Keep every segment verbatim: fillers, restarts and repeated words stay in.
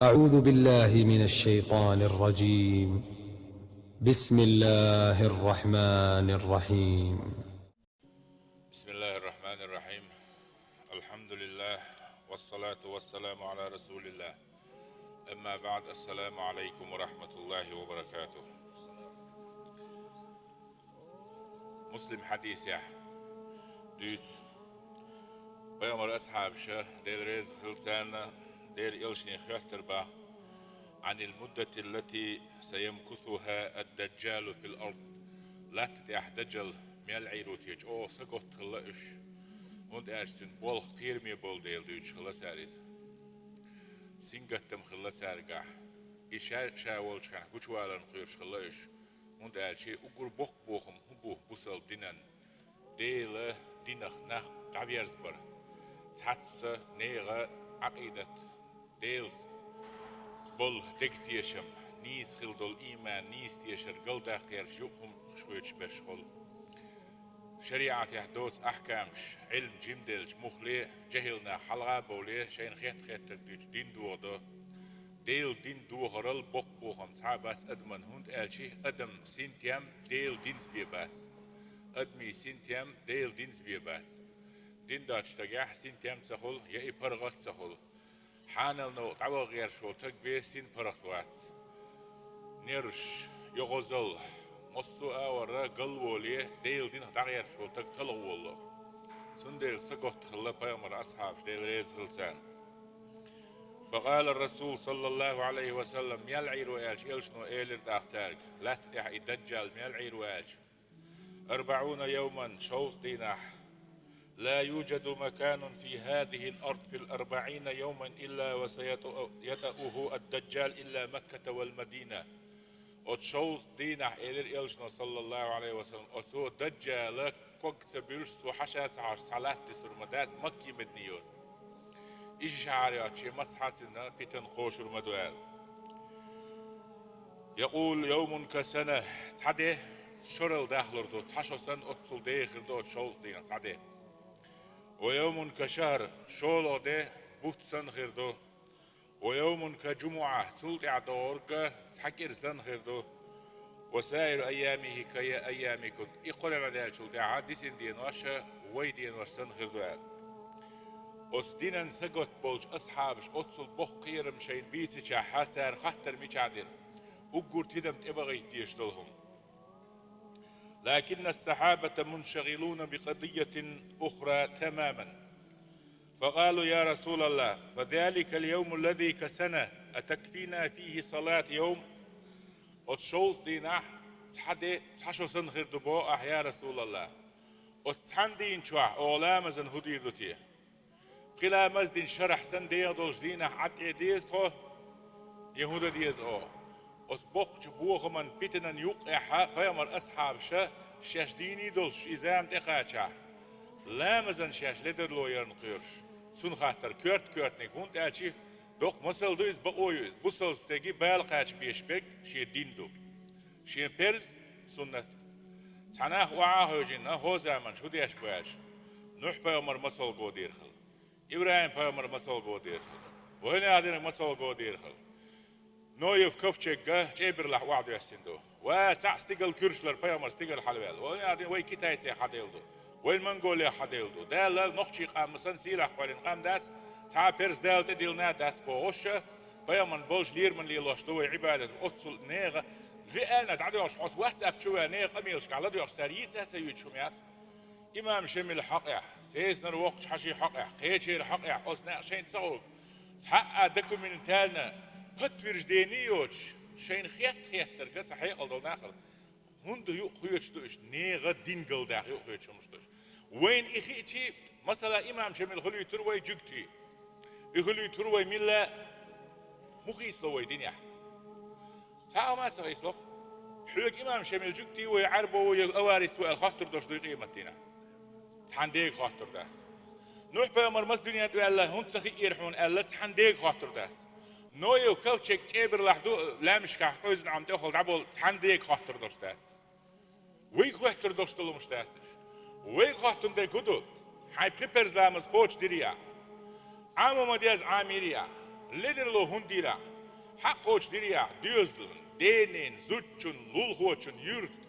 أعوذ بالله من الشيطان الرجيم. بسم الله الرحمن الرحيم. بسم الله الرحمن الرحيم. الحمد لله، والصلاة والسلام على رسول الله. أما بعد، السلام عليكم ورحمة الله وبركاته. Муслим хьадисехь дуьйцу. Пайхамар асхьабаша, Дела реза хила царна, Делан элчане хоьттур баха: «Ӏанил муддатиллати саямкусуха ад-даджалу фил ард». Латта тӀехь даджал мел Ӏийр ву те, чӀогӀа саготта хилла уьш, хӀунда аьлча цуьнан болх кхераме болу дела дуьйцуш хилла цара иза. Сингаттам хилла цаьргахь. И ша, ша волчу хенахь гучуваларна кхоьруш хилла уьш, хӀунда аьлча уггар боккха бохам хӀун бу бусалба динан? Делан динах нах дӀаверзабар. Цхьацца нехан Ӏакъидат, Делаца болу дегатешам, нийса хила долу ийман, нийса тешар галдаккха гӀерташ юкъахь хӀуманаш хоьттуш берш хуьлу. ШариӀатехь доцу ахкамаш, Ӏилма жимделча муххале, жехӀил нах хьалха а бовле, шайна хетта-хеттарг дуьйцу дин дохадо. Делан дин дохарал боккха бохам цхьа а бац адаман, хӀунда аьлча адам синтем Делан динца бен бац. Адамийн синтем Делан динца бен бац. Дин доцучу стагехь синтем ца хуьлу, я и паргӀат а ца хуьлу. Хьанал новкъа дӀаваха гӀерташ волу стаг бен син паргӀат вац. Нерваш, йохазалла, массо а агӀор галволе, Делан динах дӀагӀерташ волу стаг талхаволало. Цундела саготта хилла пайхамар асхьабаш, Дела реза хила царна. Факъала расул, саллаллаху Ӏалайхи ва саллам, мел Ӏийр ву аьлча, элчано элира тӀаккха цаьрга: «Латта тӀехь и даджал мел Ӏийр ву аьлча». «АрбаӀуна йовман», шовзткъа дийнахь. «Ла юджаду маканун фи хазихил ард фил арбаӀина йовман илла ва саятауху ад-даджал илла Макката вал Мадина». Оцу шовзткъа дийнахь, элира элчано, саллаллаху Ӏалайхи ва саллам, оцо даджала ког ца буьллуш, цо хьаша ца хьоьжуш цхьа латта дуьсур ма дац Макка-Мадина йоцург. И ши шахьар йоцуш, массанхьа цуьнан питана кхочур ма ду аьлла. «Якъулу йовмун ка сана», цхьа де шоралла дахлур ду, цхьа шо санна оццул деха хир ду оцу шовзткъа дийнахь цхьа де. «Ва йовмун ка шахар», шолгӀа де бутт санна хир ду. «Ва йовмун ка жумуӀа», цул тӀаьхьа догӀург цхьа кӀира санна хир ду. «Ва саиру айямихи ка айямикум», и кхо де даьллачул тӀаьхьа дисина денош вай денош санна хир ду аьлла. Оцу динан саготта болчу асхьабаша оццул боккха кхерам шайна бийцичахьа, цара хаттар мичахь дира? Уггар тидам тӀебахийта дезаш долу хӀума. «Лакинна ас-сахьабата муншагӀилуна би къадийятин ухра тамаман. Факъалу: я Расулаллах, фа заликал йовму ллази ка сана, атакфина фихи салат йовм?» Оцу шовзткъа дийнахь цхьа де, цхьа шо санна хир ду боху ахь, я Расулаллах. Оцу цхьана дийна чохь оха ламазан хӀун дийр ду те? Пхи ламаз дина шарахь санна деха долчу дийнахь Ӏад тӀе деза тхо? Я хӀун дан деза оха? Оцу боккхачу бохаман, питанан юккъехьа пайхамар асхьабаша шаьш дийний долуш и зама тӀекхачахь, ламазан шаьш ледарло ярна кхоьруш, цунна хаттар коьрта-коьртаниг, хӀунда аьлча доккха масал ду иза, бакъо ю иза. Бусалба стеган бала кхача безаш берг шен дин ду. Шен перз, суннат. Цхьа нах охьа а хевшина, хӀокху заманчохь хӀун деш бу аьлча, Нухь-пайхамар мацалла го дийр хилла, ИбрахӀим-пайхамар мацалла го дийр хилла, вайна а динарг мацалла го дийр хилла. Ноев ковчег чӀебарлахь охьадоьссина ду. Ва цхьаъ стигала куьршлар, пайхамар стигала хьалаваьлла. Вайна а дина вай китайцех хьаделла ду. Вайн Монголех хьаделла ду. Дала нохчий къам ма санна сийлахь кхоьллина къам дац, цхьа а перс Дала тӀедиллина а дац бохуш, пайхамарна болчу лераман лелош ду вай Ӏибадат. Оццул нехан, реально дӀадоьгӀуш, хьо оцу WhatsApp чу ваьлла, нехан къамелашкахь ладоьгӀуш, цара йийца а ца юьйцуш хӀума яц. Имам Шемил хьокъехь, Сезнара воккхачу хьажи хьокъехь, кхечеран хьокъехь, оцу наха шайна ца ховрг, цхьа а документально подтверждение йоцуш, шайна хетта-хеттарг цхьа хьекъал долу нахала. ХӀунда юкъахоьцуш ду уьш? Нехан дин галдаха юкъахоьцуш хӀумаш ду уьш. Вайна и хиъчи, масала, имам Шемил хуьлуьйтур вай жуьгти. И хуьлуьйтур вай милла, хӀун хийцало вай динехь? Цхьа а хӀума ца хийцало. Хьоьга имам Шемил жуьгти ву, я Ӏарбо ву, я авариец ву аьлла хоттур долуш дуй къематдийнахь? Цхьана дега хоттур дац. Нухь-пайхамар маса дуьнен тӀе ваьлла, хӀунда ца хиира хьуна аьлла, цхьана дега хоттур дац. Ноев ковчег чӀебарлахь ду, лаьмнашкахь къевзина Ӏам тӀехула дӀаболу, цхьана дега хоттур долуш дац. Вайга хоттур долуш долу хӀумаш дац уьш. Вайга хоттун дерг хӀун ду? Хьайн пхи перз ламаз кхочушдирий ахь? Ӏамо ма-деззара Ӏамийрий ахь? Ледарло хӀунда дийр ахь? Хьакхочушдийр ахь доьзалан, ден-ненан, зудчун, лулахочун, юьртан.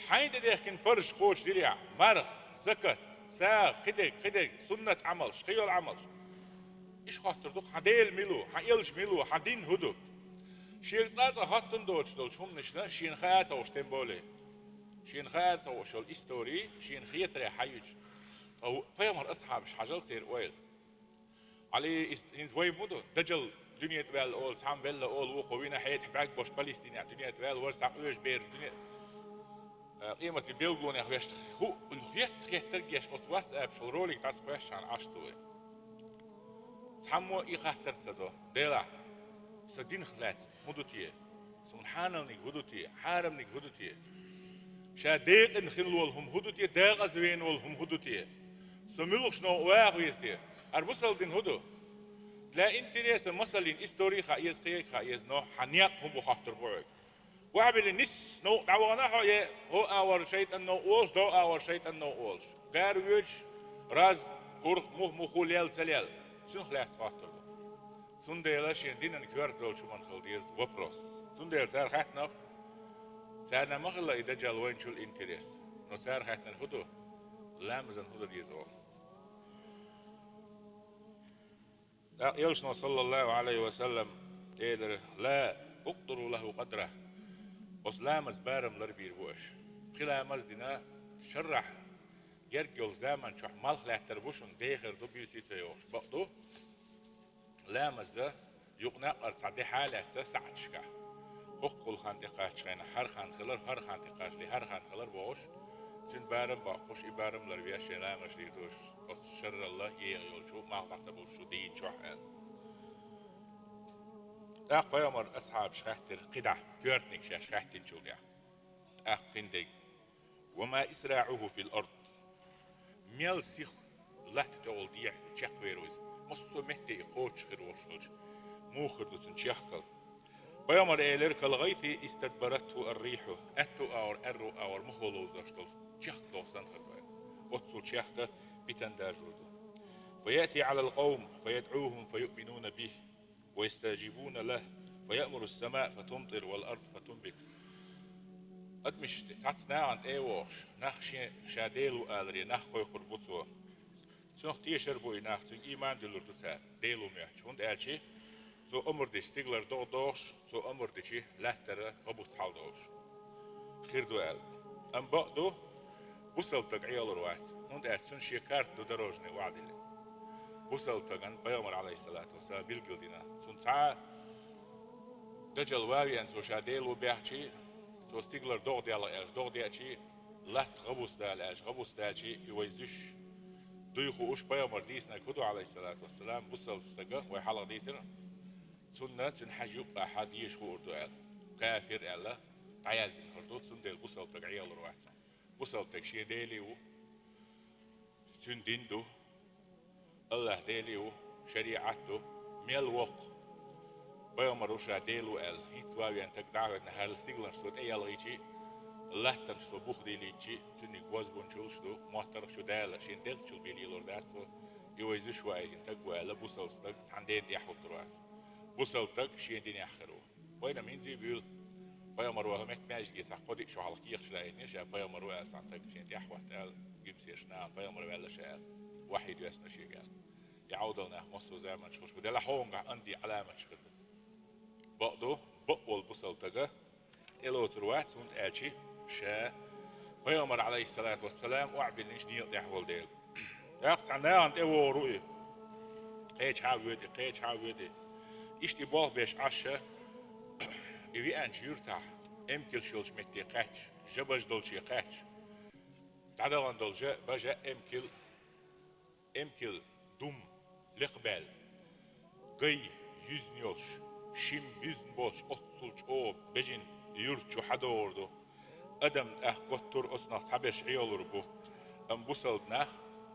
Хьайна тӀедехкина парзаш кхочушдийр ахь: марха, закат, сагӀа, кхидерг, кхидерг, суннат Ӏамалш, кхийолу Ӏамалш. Иштта хоттур ду-кх: хьан Дела мила ву, хьан элча мила ву, хьан дин хӀун ду? Шега цкъа а цкъа хоттун доцуш долчу хӀуманашна шена хаа а ца хууш, тем более шена хаа а ца хууш йолу истори шена хетарехь хьаьвзича, ткъа ву-, пайхамар асхьабаш хьажал церан ойла. Али, иза хӀинца вай муду, Дажал дуьне тӀе ваьлла олу, цхьамма велла олу, вукхо вина, хьетахь бӀаьрг беш Палестинехь дуьне тӀе ваьлла, вара цхьа къоьжа бер дуьне, а, къематан билгалонех вешта ху-, хетта-хеттарг еш оцу WhatsApp-чу ролик дӀасакхоьссича Ӏаш ду вай. Цхьаммо и хаттар ца до: Делахь, сан динах лаьцна хӀун ду те? Суна хьаналниг хӀун ду те? Хьарамниг хӀун ду те? Ша декъина хилла волу хӀума хӀун ду те? Декъаза вена волу хӀума хӀун ду те? Со муьлхачу новкъа ваха веза те? ХӀара бусалба дин хӀун ду? Для интереса, масаллин, истори хаа еза, кхега хаа еза, но хьан некъ хӀун бу хоттур бу хьоьга. Вахьабиллина, нисса новкъа дӀавахана хьо, е хӀо а вара шайтӀан новкъа волуш, до а вара шайтӀан новкъа волуш, гар воьдуш, раз, курх, мух-муху лелла ца лелла, цунах лаьцна хоттур ду. Цундела шен динан коьрта долчу хӀуманах хила деза вопрос. Цундела цара хаьттинарг, царна ма хилла и Дажал вайначул интерес, но цара хаьттинарг хӀун ду? Ламазан хӀун дан деза оха? ТӀаккха элчано, саллаллаху Ӏалайхи ва саллам, элира: «Ла укъдиру лаху къадра». Оцу ламазан барам ларбийр бу аша. Пхи ламаз дина, шаррахь герга йолу заман чохь малх лаьттар бу шуна, дехар ду, буьйса ца йогӀуш. Бакъду, ламаза юкъа-накъара цхьа де хьалаьцна сахьташкахь. ХӀокхул хан тӀекхаччахьана, хӀара хан хилар, хӀара хан тӀекхаччале, хӀара хан хилар бохуш, цуьнан барам боккхуш, и барам ларбеш шайн ламазаш дийр ду аша, оцу шарралла еха йолчу, малх дӀа ца буьллуш дийнахь чохь аьлла. ТӀаккха пайхамар асхьабаш хаьттира кхидӀа, коьртаниг шаьш хаьттинчул тӀаьхьа. ТӀаккха кхин дерг: «Ва ма исраӀуху фил ард». Мел сиха латта тӀехула дехьа чекхвер ву иза. Массо а метте и кхочуш хир волуш хилча, муха хир ду цуьнан чехкал? Пайхамар элира: «Кал гъайси истадбаратху ар-риху». Аьтту агӀор, аьрру агӀор мухо ловзош долу чехка доху санна хир ду. Оццул чехка питан даржор ду. «Фа яти Ӏалал къавм, фа ядӀухум, фа юъминуна бихи». «Ва ястажибуна лаху, фа яъмуру ас-самаа фа тумтир, вал ард фа тунбит». Адамашна тӀе, цхьацца нахана тӀе а вогӀуш, нах шен, ша Дела ву аларе, нах кхойкхур бу цо. Цунах тешар бу и нах, цуьнга ийман дуьллур ду цара, Дела ву моьттуш. ХӀунда аьлча цо амр дича стигалара догӀа догӀуш, цо амр дича лаьттара гӀа буц хьалдолуш хир ду аьлла. Амма бакъду, бусалба стаг Ӏелур вац, хӀунда аьлча цунна шен карта ду дорожный охьадиллина. Бусалба стагана пайхамар, Ӏалайхиссалату вассалам, билгал дина. Цунна цхьа а дажал ван веана, цо ша Дела ву баьхчи, цо стигалара догӀа делла аьлча, догӀа деачи, латта гӀа буц дала аьлча, гӀа буц даьлчи, и вай зуьш дуй хууш, пайхамар дийцинарг хӀун ду, Ӏалайхиссалату вассалам, бусалба стага, вай хьалха дийцира, цунна, цуьнан хьаьжа юккъехь дезаш хуур ду аьлла. Кафир аьлла, дӀаяздина хир ду, цундела бусалба стаг Ӏелур вац. Бусалба стаг шен Дела ву, цуьнан дин ду, АллахӀ Дела ву, шариӀат ду, мел воккха пайхамар ву ша Дела ву аьлла, хӀинца ван веана стаг дӀа а хӀоьттина, хӀара стигаланаш цо тӀеялхийчи, латтанаш цо бух дийлийчи, цуьнниг бозбунчаллаш ду, моттаргӀаш ю Дала, шен деллачул бен лелор дац цо, и вай зуьш ваийтина стаг ву аьлла, бусалба стаг цхьана дена тӀехь хӀуттур вац. Бусалба стаг шен динехь хир ву. Вайна хӀинца а буьйлу, пайхамар ваха метта маьждиге цхьа кхо-диъ шо хьалха кехаташ даийтинера, ша пайхамар ву аьлла, цхьана стага шен тӀехь хӀотта аьлла, гуьмсеша нахана пайхамар ваьлла ша аьлла. Вахьйи доьссина шега аьлла. И Ӏовдал нах массо а заманчохь хуьлуш бу. Делахь хьо хӀунгахь анди Ӏаламаташ хир ду. Бакъду, бакъ волу бусалба стага тӀелоцур вац, хӀунда аьлча ша пайхамар, Ӏалайхиссалату вассалам, охьабиллинчу некъа тӀехь волу дела. ТӀаккха цхьана нахана тӀе вогӀур ву и. Кхечахьа а воьду и, кхечахьа а воьду и. Иштта и болх беш Ӏаш, и веанчу юьртахь, эмкалш йолчу метте кхаьчча, жа бажа долче кхаьчча, дӀадахана долу жа, бажа, эмкал, эмкал, дум, лекха баьлла, гай юьзна йолуш, шим буьзна болуш, оццул чӀогӀа бежана юьрта чу хьадогӀур ду. Адам тӀаккха готтур, оцунах цхьаберш Ӏелур бу. Амма бусалба нах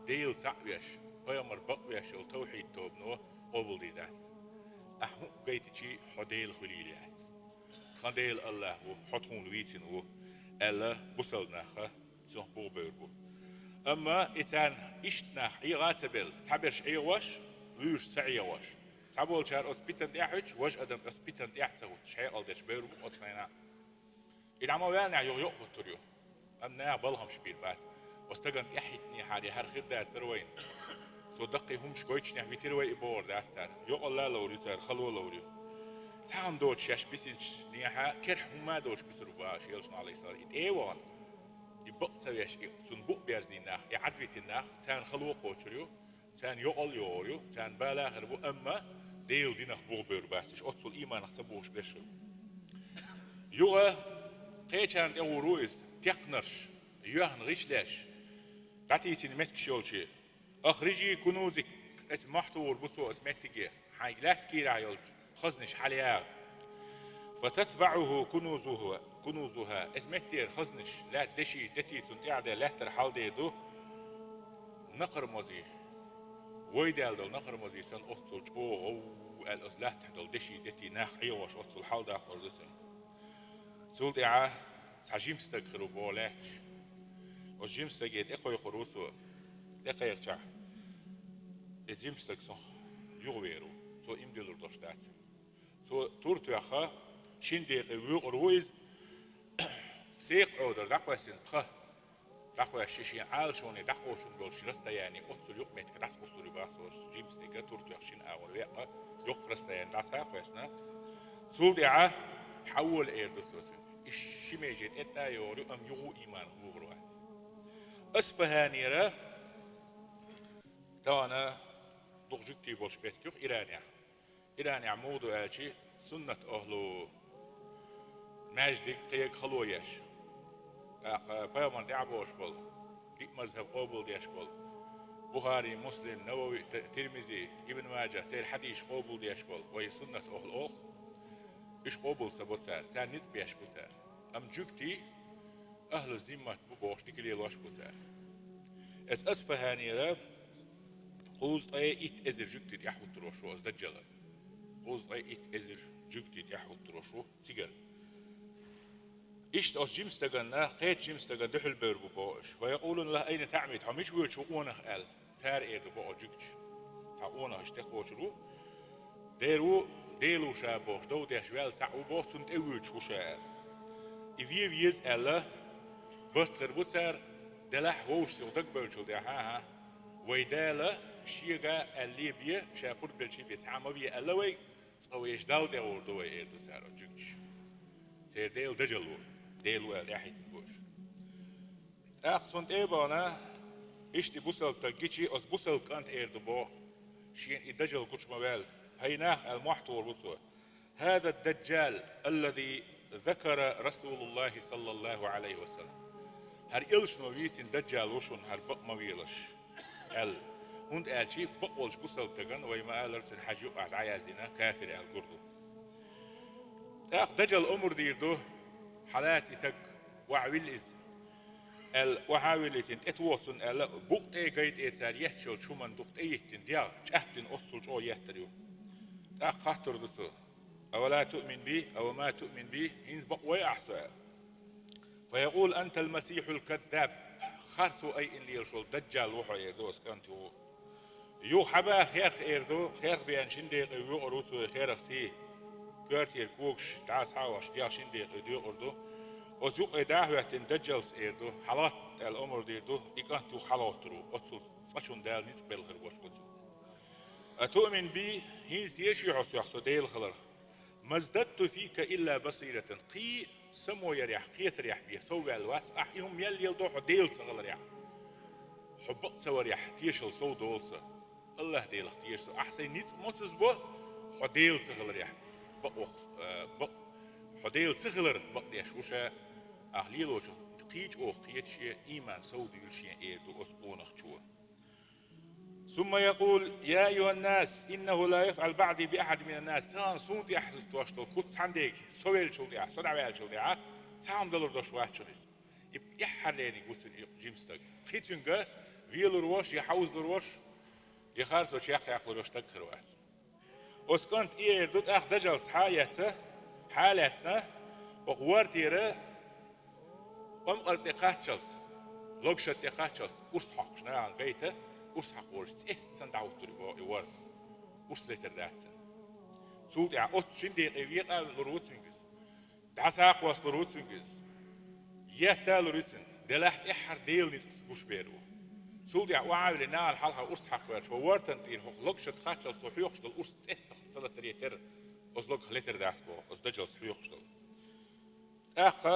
Дела цхьаъ веш, пайхамар бакъ веш йолу тавхьид тобано къобалдийр дац. Ахь хӀуъа гайтичи, хьо Дела хуьлийла яц. Тхан Дела АллахӀ ву, хьо тхуна вийцина ву, аьлла, бусалба наха цунах бух бевр бу. Амма и царна иштта нах ӀегӀа а ца белла, цхьаберш ӀегӀош, вуьйш ца ӀегӀош, Цхьаболчара оцу питана тӀаьхьа хӀуьттуш, важа адам оцу питана тӀаьхьа ца хӀуттуш, хьекъал деш бевр бу оцу хенахь. И дӀа ма ваьллинехь юха йоӀ хӀуттур ю. Амма наха балхамаш бийр бац. Оцу стагана тӀаьхьахӀиттинехьара, я хӀара хир дацара вайна. Цо даккхий хӀумаш гойтучунехь витира вай и бохур дац цара. ЙоӀалла а ловр ю цара, хало а ловр ю. Цхьа хӀума доцуш шаьш бисинчу дехьа, керхь хӀумма а доцуш бисур бу аша, элчано, Ӏалайхиссалам, и тӀе а вахана, и бакъ ца веш, и цунна букъ берзийна нах, и Ӏадвитина нах, царна хало кхочур ю, царна йоӀал а йогӀур ю, царна бала а хир бу, амма Делан динах бух бевр бац, уьш оццул ийманах ца бухуш берш а. Юха кхечарна тӀе гӀур ву иза, текхнарш, йоьхна гӀишлеш, дӀатийсина меттигаш йолчу. «Ахрижи кунузик», эца мохь тухур бу цо оцу меттиге, хьайн лаьтта кийрахь йолчу хазнаш хьалаяха. «فتتبعه كنوزه، كنوزها». Эца меттера хазнаш, лаьтта деши, дети цунна тӀаьхьа де лаьттара хьалдер ду, накхара мозий, вай даьлла долу накхара мозий санна оццул чӀогӀа гӀовгӀа аьлла, оцу лаьттахь долу деши, дети нах Ӏехош оццул хьалдаккхур ду цунна. Цул тӀаьхьа цхьа жима стаг хир ву боху лаьтташ. Оцу жима стаге тӀе кхойкхур ву цо. ТӀе кхайкхичахь, и жима стаг цунах юхавер ву. Цо иман диллур долуш дац. Цо тур тоьхна, шина декъе воькъур ву иза. Секха Ӏодар дӀакхоьссина пха дӀакхоьссича, шен Ӏалашоне дӀакхочун болчу расстояние оццул юкъаметтиг дӀасакхуссур ю боху цо, жима стеган тур тоьхна шина агӀор векъна, йоккха расстояние дӀасакхоьссина. Цул тӀаьхьа хьавола эр ду цо цуьнга. И ши меже тӀе а йогӀур ю, амма юха а ийманах бухур вац. Асфаханера тахана дукха жуьгтий болуш меттиг ю-кх Иранехь. Иранехь муха ду аьлча, суннат ахьлу маьждиг кхега хало еш. ТӀаккха пайхамар тӀаьхьа бохуш болу, диъ мазхӀаб къобалдеш болу Бухари, Муслим, Навави, Т-, Тирмизи, Ибн Маджа, церан хьадисаш къобалдеш болу вай суннат ахьлу олу. Уьш къобал ца бо цара, царна ницкъ беш бу цара. Амма жуьгтий ахьлу зиммат бу бохуш дика лелош бу цара. Эцу Асфаханера кхузткъе итт эзар жуьгтий тӀаьхьахӀуттур ву оцу Даджала. Кхузткъе итт эзар жуьгтий тӀаьхьахӀуттур ву цигара. Иштта оцу жима стаганна кхечу жима стагана дуьхьал бевр бу боху уьш. «فيقولون له: أين تعمد؟ Хьо мича воьдуш ву къонах?» аьлла. Цара эр ду боху жуьгташа. Цхьа къонах иштта тӀекхочур ву. Дера ву, Дела ву ша бохуш, дов деш ваьлла цхьаъ ву боху, цунна тӀе воьдуш ву ша аьлла. И вен веза аьлла, барт хир бу цара, делахь вовшашца юха дагабевллачул тӀаьхьа, хӀан-хӀа, вай Дала шега аьлле бен, ша пурба делчий бен цхьа а ма ве аьлла вайга, цкъа вешан Далла тӀе гӀур ду вай, эр ду цара оцу жуьгташа. Церан Дела Даджал ву, Дела ву аьлла тӀаьхьахӀиттина бу уьш. ТӀаккха цунна тӀе а бахана, иштта и бусалба стаг гича, оцу бусалба кӀанта эр ду боху, шена и Даджал гучу ма ваьлла, хӀай нах, аьлла, мохь тухур ву цо. «هذا الدجال الذي ذكر رسول الله صلى الله عليه وسلم». ХӀара элчано вийцина Даджал ву шуна, хӀара бакъ ма велаш, аьлла. ХӀунда аьлча бакъ волчу бусалба стагана, вай ма-аллара, цуьнан хьаьжа юкъахь дӀаяздина, кафир аьлла гур ду. ТӀаккха Даджал омра дийр ду, хьалаца и стаг, охьавилла иза, аьлла, охьа а виллийтина, тӀетоха цунна аьлла, букъа тӀе а, гай тӀе а цара етташ йолчу хӀуманна дукха тӀейиттина, дегӀ чӀаьпдина оццул чӀогӀа еттар ю. ТӀаккха хаттар ду цо: «أولا تؤمن بي؟ أو ما تؤمن بي؟ ХӀинца бакъ вой ахь со?» аьлла. «فيقول: أنت المسيح الكذاب». Харцо айина лелаш волу Даджал ву хьо, эр ду оцу кӀанта юха. Юха хьаба херх эр ду, херх беана шина декъе воькъур ву цо и херхций. Коьртера когаш дӀасахьа а вахча, дегӀ шина декъе доькъур ду. Оцу юкъе дӀа а хӀоьттина, Даджалс эр ду, хьалатта аьлла омра дийр ду, и кӀант юха хьалоттур ву, оццул цкъачунна Дала ницкъ белла хир бош бу цуьнан. «أتؤمن بي؟ ХӀинца теший хьо сох, со Дела хиларх?» «ما ازددت فيك إلا بصيرة». Кхин а само ярехь, кхетарехь бен сов ваьлла вац ахь, и хӀума мел леладо хьо Дела ца хиларехь. Хьо бакъ ца варехь, тешалла сов долу сан. АллахӀ-Делах теша со. Ахь сайн ницкъ моцазбо, хьо Дела ца хиларехь. Бакъ ваха, э, бакъ, хьо Дела ца хилар бакъдеш ву ша. Ахь лелочух кхин а чӀогӀа кхета шен, ийман сов дуьйлу шен, эр ду оцу къонахчо. «ثم يقول: يا أيها الناس، إنه لا يفعل بعدي بأحد من الناس». Тахана суна тӀехь луьттуш долу куц цхьаьннега со веллачул тӀаьхьа, со дӀаваьллачул тӀаьхьа, цхьа хӀума далур долуш вац шуна иза. И тӀаьххьарлерниг ву цуьнан и жима стаг. Кхин цуьнга велур волуш, я хьовзалур волуш, я харцо чекхъяккхалур йолуш стаг хир вац. Оцу кӀанта и эр ду, тӀаккха Даджалс схьа а эцна, схьа а лаьцна, оха вортера къомкъарг тӀе кхаччалц, логашат тӀе кхаччалц урс хьокхуш, нахана гайта, урс хьакхолуш цӀесна дӀахӀуттур ю боху и ворта. Урс летар дац цуьнан. Цул тӀаьхьа оццу шина декъе векъа а лур ву цуьнга иза. ДӀасакхоссалур ву цуьнга иза. Етта а лур ву цуьнга. Делахь тӀаьххьара Делан ницкъ гуш бер ву. Цул тӀаьхьа охьавелле нахана хьалха урс хьакхаваьлча, хӀокху вортан тӀера хӀокху логашта кхаччалц цо хьоькхуш долу урс тӀе стах ца латар етара, оцу логах летар дац боху, оцу дажалс хьоькхуш долу. ТӀаккха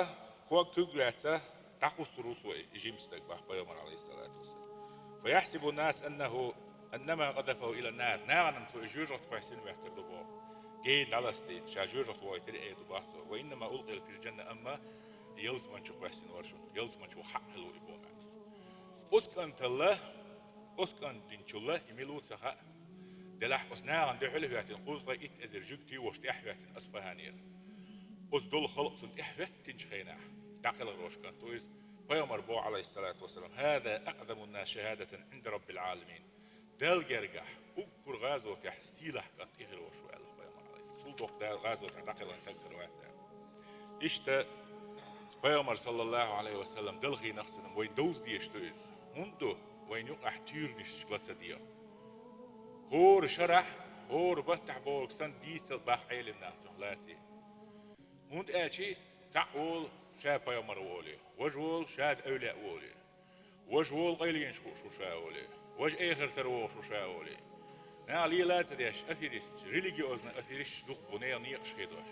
ког куьг лаьцна дӀакхуссур ву цо и жима стаг, боху пайхамар, алейхиссалату вассалам. فيحسب الناس أنه أنما قذفه إلى النار. Нахана-м цо и жоьжахате кхоьссина моьттур ду боху. Гена дӀаластийна, ша жоьжахате вохуьйтур эр ду боху цо. وإنما ألقي في الجنة, амма ялсамани чу кхоьссина вара шуна. Ялсамани чу хьакъ хилла ву и боху маьӀна. Оцу кӀанталла, оцу кӀанта динчулла и мила ву ца хаьа. Делахь оцу нахана дуьхьал а хӀоьттина, кхузткъе итт эзар жуьгтий волуш тӀаьхьахӀоьттина Асфаханера. Оцу долу халкъ цунна тӀаьхьахӀоьттинчу хенахь, дӀакхелхарош кӀант ву иза, пайхамар боху, алейхиссалату вассалам: هذا أعظم الناس شهادة عند رب العالمين. Далла гергахь уггар гӀазотехь сийлахь кӀант и хир волуш ву, аьлла пайхамар, алейхиссалам. Цул доккха Дала гӀазотехь дӀакхелхина стаг хир вац аьлла. Иштта пайхамар, саллаллаху алейхи ва саллам, далхийнах цунна, вайна довза дезаш ду иза. ХӀунда ду вайна юкъахь туьйранаш ла ца дегӀа? ХӀора шарахь, хӀора баттахь бохург санна дийцал боху Ӏелам наха цунах лаций. ХӀунда аьлча цхьаъ волу ша пайхамар ву олий, важа волу ша эвлаяъ ву олий. Важа волу къайленаш хууш ву ша олий. Важа эхартара вогӀуш ву ша олий. Наха лела а ца деш, аферисташ, религиозный аферисташ дукха бу нехан некъаш хедош.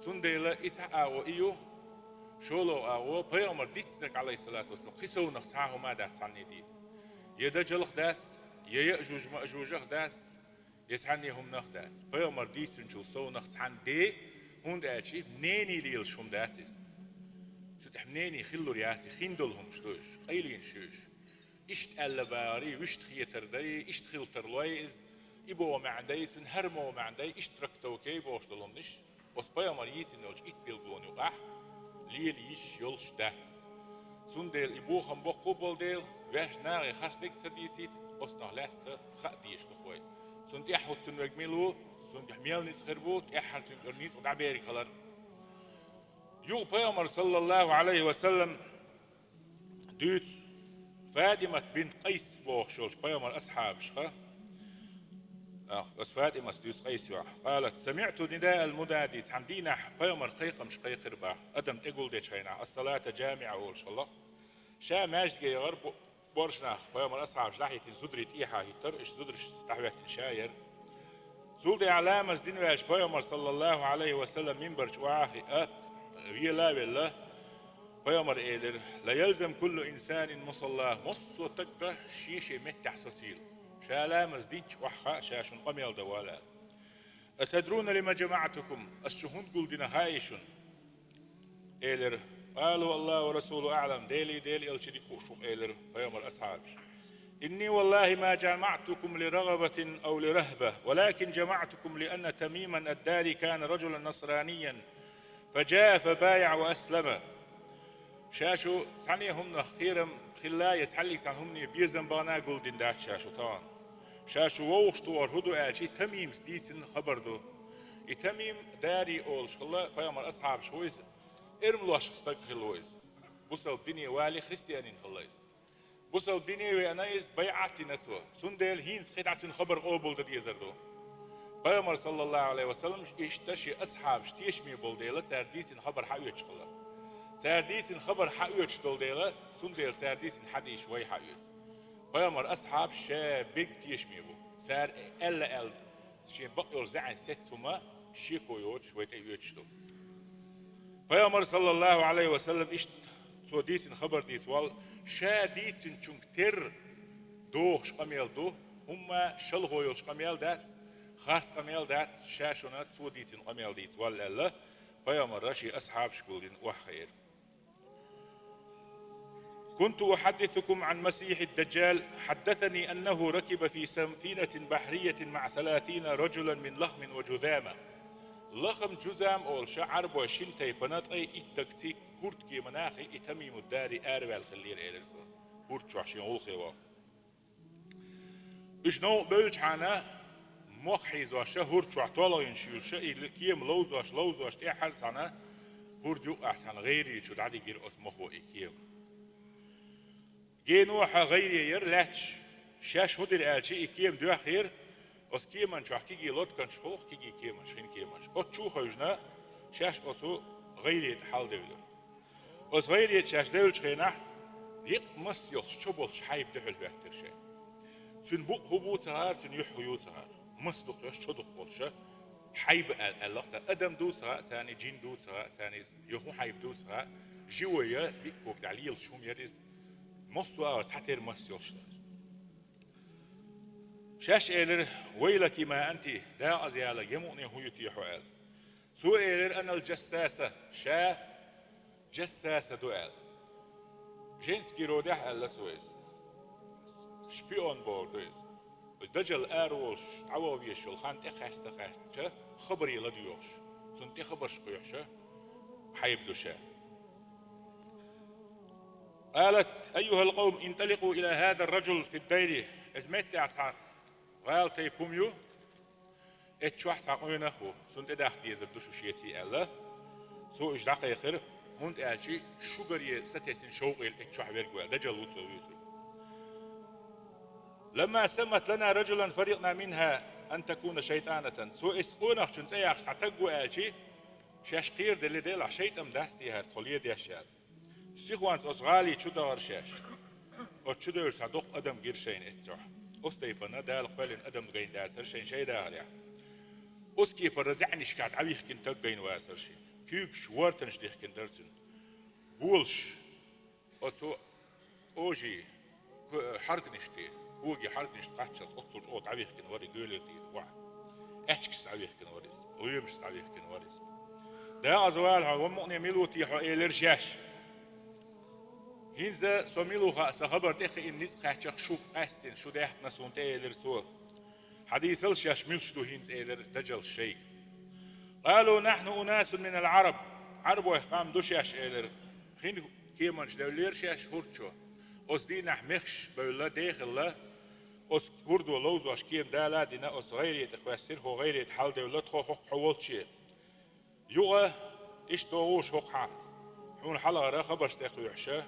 Цундела и цхьа агӀо и ю, шолгӀа агӀо, пайхамар дийцинарг, алейхиссалату вассалам, кхин совнах цхьа а хӀума а дац цхьанне дийца. Я дажалх дац, я Яъжуж-Маъжужах дац, я цхьанне хӀуманах дац. Пайхамар дийцинчул совнах цхьанне де, хӀунда аьлча мнение лелаш хӀума дац иза. Цу тӀехь мнение хилалур яц, и хин долу хӀумаш ду уьш, къайленаш ю уьш. Иштта аьлла багӀарий, вуьшта хетар дарий, иштта хила тарлой иза, и боху маьӀна дай, цуьнан хӀара боху маьӀна дай, иштта трактовка ей бохуш долу хӀуманаш, оцу пайхамар йийцина йолчу итт билгалонна юкъахь лела йиш йолуш дац. Цундела и бохам боккха а болу дела, ваьш нахе харцдерг а ца дийцийта, оцунах лаьцна хаа дезаш ду вай. Цунна тӀаьхьа хӀуттун верг мила ву, цуьнгахь мел ницкъ хир бу, тӀаьххьара цуьнгара ницкъ дӀабериг хилар. Юха пайхамар, саллаллаху алейхи ва саллам, дуьйцу Фатимат бинт Къайс бохуш йолчу пайхамар асхьабашха. А, аса Фатимас дуьйцу Къайс йоӀ. قالت: سمعت نداء المنادي, цхьана дийнахь пайхамар кхайкхамаш кхайкхира боху, адам тӀегулдечу хенахь, الصلاة جامعة олуш хилла. Ша маьждиге яхара бо-, боьрша нах, пайхамар асхьабаш дӀахӀиттина зударий тӀехьа хӀиттара, уьш зударшца дӀахӀоьттина ша яра. Цул тӀаьхьа ламаз дина ваьлча пайхамар, саллаллаху алейхи ва саллам, минбар чу охьа а хиъна, вела а велла, пайхамар элира: لا يلزم كل إنسان مصلاه, массо а стагга шен-шен меттехь социйла. Ша ламаз динчу охьахаа ша шуна къамел дан вала аьлла. أتدرون لم جمعتكم, ас шу хӀунда гулдина хаьий шуна? Элира: قالوا: الله ورسوله أعلم, Делий, Делан элчий дика хууш ву, элира пайхамар асхьабаш. إني والله ما جمعتكم لرغبة أو لرهبة، ولكن جمعتكم لأن تميما الداري كان رجلا نصرانيا فجاء فبايع وأسلم. Ша шу цхьанне хӀуманах кхерам хилла я цхьаллиг цхьана хӀумане безам бахана гулдина дац ша шу тахана. Ша шу вовшахтохар хӀун ду аьлча, Тамимас дийцина хабар ду. И Тамим Дари олуш хилла пайхамар асхьабаш ву иза, эрмалошкахь стаг хилла ву иза. Бусалба дине валий, христианин хилла иза. Бусалба дине веана иза, байӀат дина цо. Цундела хӀинца кхидӀа цуьнан хабар къобалдан дезар ду. Пайхамар, саллаллаху алейхи ва саллам, иштта шен асхьабаш тешаме болу дела, цара дийцина хабар хьаоьцуш хилла. Цара дийцина хабар хьаоьцуш долу дела, цундела цара дийцина хьадисаш вай хьаоьцу. Пайхамар асхьабаш ша берг тешаме бу. Цара аьлла аьлла, шен бакъйолу зӀенан сецца хӀума шеко йоцуш вай тӀе оьцуш ду. Пайхамар, саллаллаху алейхи ва саллам, иштта цо дийцина хабар дийца валла, ша дийцинчуьнга терра дохуш къамел ду, хӀумма шалхо йолуш къамел дац, харц къамел дац, ша шуна цо дийцина къамел дийца валла аьлла, пайхамара шен асхьабаш гулдина охьахиира. كنت أحدثكم عن مسيح الدجال، حدثني أنه ركب في سفينة بحرية مع ثلاثين رجلا من لخم وجذام. Лахам, Джузам олуш Ӏарбойн шина тайпана ткъе итт стаг цига хӀорда кеманахи и Тамиму Дари араваьлла хиллера, элира цо. ХӀорда чохь шен гӀуллакхе ваха. Уьш новкъа бевллачхьана, мох хьийзош, хӀорда чохь толгӀенаш юьлуш, и кема ловзош, ловзош, тӀаьххьара цхьана хӀорда юккъехь цхьана гӀайре чу дӀадигира оцу мохо и кема. Генахь гӀайре яра лаьтташ, шаьш хӀун дира аьлча, и кема доьхнера, Оцу кеман чохь кегий лодканаш хуьлу, кегий кеманаш, хин кеманаш. Оцу чу а хевшина, шаьш оцу гӀайре тӀе хьаладевлира. Оцу гӀайре тӀе шаьш девллачу хенахь, еккъа мас йолуш, чо болуш хьайба дуьхьал хӀоьттира шайн. Цуьнан букъ хӀун бу ца хаьара, цуьнан юьхь хӀун ю ца хаьара. Мас дукха йолуш, чо дукха болуш, хьайба аьл-, аьлла-кх цара. Адам ду ца хаьа царна, жин ду ца хаьа царна иза, я хӀун хьайба ду ца хаьа, живой я, биъ кога тӀехь лелаш хӀума яра иза. Массо а агӀор цхьатерра мас йолуш дара иза. Шаьш элира: «Вайлаки ма анти, декъаза ялаг, я мукъане хӀун ю те хьо?» аьлла. Цо элира: «Анал джассаса», ша джассаса ду аьлла. Женский родехь аьлла цо иза. Шпион бохург ду иза. Дажал ара волуш, дӀаваха везаш йолу хан тӀекхаьчча ца кхаьчча, хабаре ладоьгӀуш, цунна тӀе хабарш кхоьхьуш, хьайба ду ша. قالت: أيها القوم، انطلقوا إلى هذا الرجل في الدير. Иза меттехь цхьа гӀала тайпа хӀума ю, эцу чохь цхьа къонах а ву, цунна тӀедахка дезар ду шу шеца аьлла. Цо уьш дӀакхайкхира, хӀунда аьлча шу гаре сатесна шовкъе эцу чохь верг ву аьлла, дажал ву цо вуьйцург. لما سمت لنا رجلا فرقنا منها أن تكون شيطانة. Цо иза къонахчун цӀе яьккхича цхьа стаг ву аьлча, шаьш кхераделла, делахь шайтӀа дац те хӀара тхо ледеш аьлла. Сихонца оцу гӀали чу дахара шаьш. Оцу чу девлча цхьа доккха адам гира шайна эццахь. Оцу тайпана Дала кхоьллина адам гайна дацара шайна шайн дахарехь. Оцу кепара зӀаьнашкахь дӀавихкина стаг гайна вацара шен. Куьйгаш, вортанаш дихкина дара цуьнан. Голаш оцу кожий, ко-, хьарканаш тӀе, когий хьарканаш тӀе кхаччалц оццул чӀогӀа дӀавихкина вара и гоьлера тӀера ваьӀ. Аьчкашца дӀавихкина вара иза, лоьмашца дӀавихкина вара иза. «Декъаза вала хьо, ва мукъане, мила ву те хьо?» элира шаьш. «ХӀинца со мила ву хаьа, сан хабар тӀекхиъна ницкъ кхаьчча шу къаьстина, шу даьхкина суна тӀе», элира цо. «Хьадийцал шаьш муьлш ду хӀинца», элира дажалша шайга. قالوا: نحن أناس من العرب. Ӏарбойх къам ду шаьш, элира. Хин кеманаш девллера шаьш хӀорда чу. Оцу дийнахь мехаш бевлла, дехилла, оцу хӀордо ловзош кема дала а дина, оцу гӀайре тӀе кхоьссира, хӀокху гӀайре тӀе хьаладевлла тхо хӀокху хьо волче. Юха иштта догӀуш хӀокху хьан, хьуна хьалхара хабарш тӀекхоьхьуша,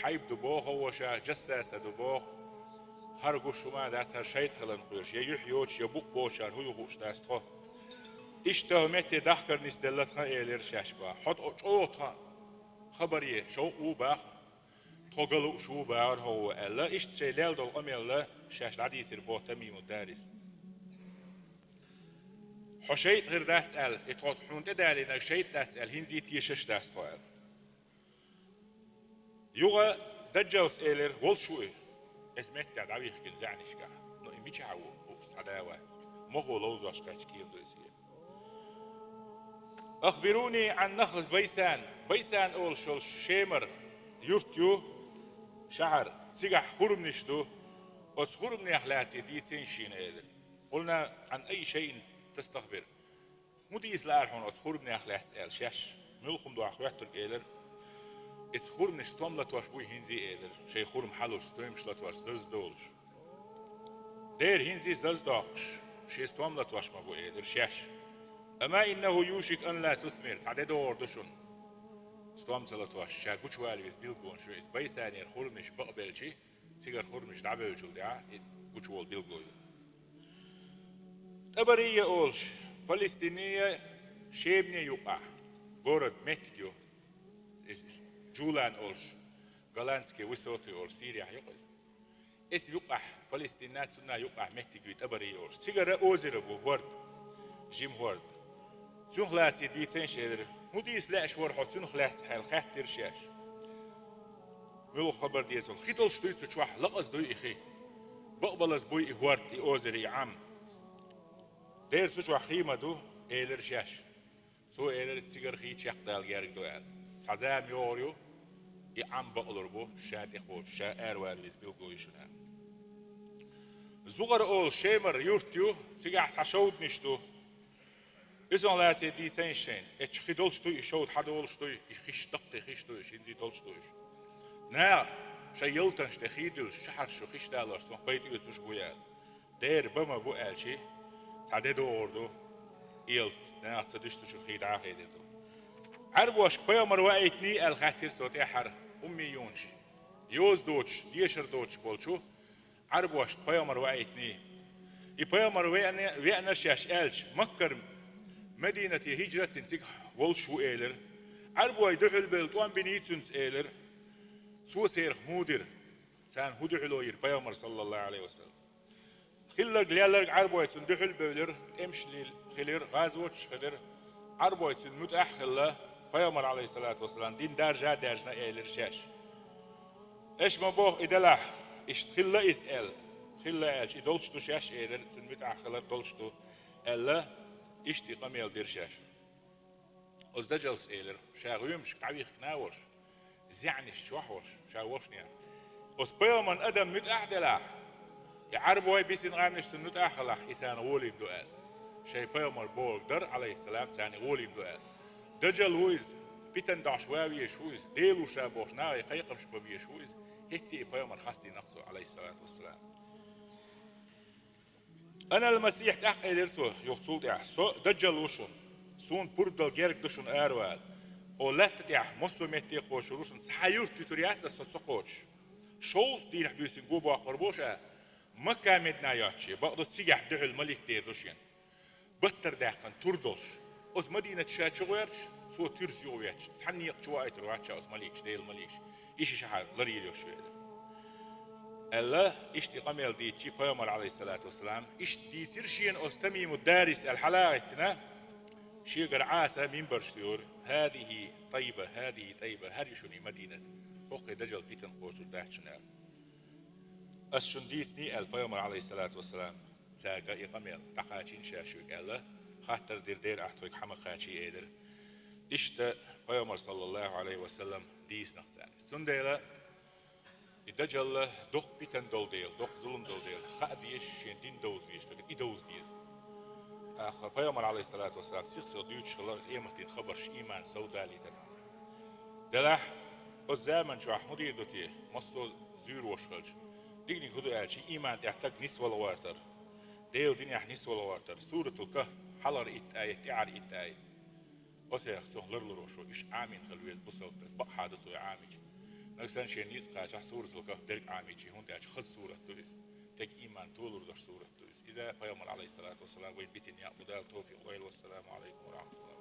хьайба ду боху хӀо ша, джассаса ду боху, хӀара гуш хӀума дац, хӀара шайтӀа хиларна кхоьруш, я юьхь йоцуш, я букъ боцуш, хӀара хӀун ю хууш дац тхо. Иштта хӀокху метте дахкар нисделла тхан, элира шаьш боху. Хьо тӀо-, чӀогӀа тхан хабаре шовкъ ву боху, тхо ган лууш ву бохура хӀо ву аьлла, иштта шайн лелла долу къамелла шаьш дӀадийцира боху Тамиму Дарис. Хьо шайтӀа хир дац аьлла, и тхо хьуна тӀедалийнарг шайтӀа дац аьлла, хӀинца а тешаш дац тхо аьлла. Юха Даджалс элира, волуш ву и, иза меттехь дӀавихкина зӀаьнашкахь. Ну, и мичахь ву, бохуш, цхьа да вац. Мохо ловзош кхаьчна кийра ду иза. أخبروني عن نخل بيسان. Байсан олуш йолу Шемара юрт ю, шахьар, цигахь хурманаш ду, оцу хурманех лаьцна дийцийша шена, элира. قلنا: عن أي شيء تستخبر؟ ХӀун дийца лаьара хьуна оцу хурманех лаьцна аьлла шаьш? Муьлха хӀума ду хьан хоьттург, элира. Иза хурманаш стом латош буй хӀинца а, элира. Шайн хурма хьалуш, стоьмаш латош, заза долуш. Дера хӀинца а заза доккхуш, шен стом латош ма бу, элира шаьш. أما إنه يوشك أن لا تثمر, цхьа де догӀур ду шуна. Стом ца латош, ша гучувала веза билгало ю иза, Байсанера хурманаш бакъбелчи, цигара хурманаш дӀабевллачул тӀаьхьа и гучуволу билгало ю. ТӀабария олуш, Палестине, Шемане юккъехь, город, меттиг ю. Иза Джулан олуш, голландские высоты олуш, Сирияхь ю-кх иза. Иза юккъехь, Палестина, цунна юккъехь меттиг ю ТӀабария олуш. Цигара озеро бу, хӀорд, жима хӀорд. Цунах лаьцна дийцийша, элира. ХӀун дийца лаьаш вара хьо цунах лаьцна аьлла, хаьттира шаьш. Муьлха хабар деза хьуна. Хи долуш дуй цу чохь, лакъаза дуй и хи. Бакъбалаза буй и хӀорд, и озеро, и Ӏам. Дера цу чохь хи ма ду, элира шаьш. Цо элира, цигара хи чекхдала герга ду аьлла. Цхьа зама йогӀур ю, и Ӏам бакълур бу, ша тӀекхочуш, ша аравала веза билгало ю шуна аьлла. Зухар олуш Шемара юрт ю, цигахь цхьа шовданаш ду. Иза лаьцна дийцийша шена. Эцу хи долуш дуй, и шовда хьадолуш дуй, и хиш даккхий хиш дуй, и шинзий долуш дуй. Наха шайн ялтанаш тӀе хи дуьллуш, шахьарш шу хиш далош, цунах пайда оьцуш буй аьлла. Дера бан ма бу аьлчи, цхьа де догӀур ду, эла наха ца дуьсу цу чуьра хи дӀа а хедир ду. Ӏарбошка пайхамар ваийтиний аьлла хаьттира цо тӀаьххьара, уммиюнаш, йоза доцуш, дешар доцуш болчу Ӏарбошна пайхамар ваийтиний. И пайхамар веана, веана шаьш аьлча, Маккара Мадинате хӀижрат дина цига волуш ву элира. Ӏарбой дуьхьал бевлла тӀом биний цуьнца элира. Цо церах хӀун дира? Царна хӀун дуьхьало йира пайхамар, саллаллаху Ӏалайхи ва саллам? Хилларг, лелларг Ӏарбой цунна дуьхьал бевлира, тӀемаш лел-, хилира, гӀазоташ хилира. Ӏарбой цунна муьтӀахь а хилла, пайхамар, Ӏалайхиссалату вассалам, дин даржа а даьржина элира шаьш. Аша ма боху и делахь, иштта хилла иза аьлла. Хилла аьлча, и долуш ду шаьш элира, цунна муьтӀахь хилар долуш ду аьлла, иштта и къамел дира шаьш. Оцу Даджалс элира, ша гӀоьмашка дӀавихкина а волуш, зеӀанаш чохь а волуш, ша волушнехь. Оцу пайхамарна адам муьтӀахь а делахь, и Ӏарбой бисина къаьмнаш цунна муьтӀахь а хилахь, и царна гӀолийна ду аьлла. Шайн пайхамар бохург дара, Ӏалайхиссалам, царна гӀолийна ду аьлла. Даджал ву иза, питана дохьуш ван везаш ву иза, Дела ву ша бохуш нахе кхайкхамаш бан везаш ву иза, хӀетте и пайхамар хастийнакх цо, Ӏалайхиссалату вассалам. Анал Масихь, тӀаккха элира цо, юха цул тӀаьхьа, со Даджал ву шуна, суна пурба дала герга ду шуна аравала. О лаьтта тӀехь массо а метте кхочур ву шуна, цхьа юрт вуьтур яц аса со ца кхочуш. Шовзткъа дийнахь буьйсанна го боккхур бу ша, Макка-Медина йоцчу, бакъду цигахь дуьхьал малик дер ду шена. Баттара даьккхина тур долуш. Оцу Мадинат ша чу гӀерташ, цо туьрса юхаветташ, цхьанна некъа чу ваийтур вац ша оцу маликаш, Делан маликаш. И ши шахьар ларйийр йолуш ву элира. Аьлла, иштта и къамел дийцичи пайхамар, Ӏалайхиссалату вассалам, иштта дийцира шена оцу Тамиму Дарис аьлла хьала а гӀеттина, шегара Ӏаса минбарш туьйхира: «ХӀазихӀи Тайба, хӀазихӀи Тайба, хӀара ю шуна и Мадинат. ХӀокхе Даджал питана кхочур дац шуна», аьлла. «Ас шуна дийцаний?» аьлла пайхамар, Ӏалайхиссалату вассалам, цаьрга и къамел, дӀакхачийна ша шуьга аьлла, хаттар дира: «Дера, ахь тхоьга хьан ма кхачий?» элира. Иштта пайхамар, саллаллаху Ӏалайхи ва саллам, дийцинакх царна. Цундела и Даджалла доккха питана долу дела, доккха зулам долу дела, хаа дезаш, шен дин довза везаш дерг, и довза деза. ТӀаккха пайхамар, Ӏалайхиссалату вассалам, сих-сиха дуьйцуш хилла къематдийнан хабарш, ийман совдалийтар. Делахь, оцу заман чохь хӀун дийр ду те, массо а зуьйр вош хилча? Диканиг хӀун ду аьлча, ийман тӀехь стаг нисвала гӀортар, Делан динехь нисвала гӀортар. Суратул Кахф, хьалхара итт аят, тӀаьхьара итт аят. Оцех цунах ларлур ву шу, уьш Ӏамийна хила веза бусалба стаг, бакъ хьан ду цо и Ӏамийча. Нагахь санна шен ницкъ кхачахь, суратул Кахф дерг Ӏамийча, хӀунда аьлча хаза сурат ду иза. Стеган ийман толур долуш сурат ду иза. Иза пайхамар, Ӏалайхиссалату вассалам, вайна битина некъ бу. Дала товфикъ лойла. Вассаламу Ӏалайкум ва рахьматуллахӀ.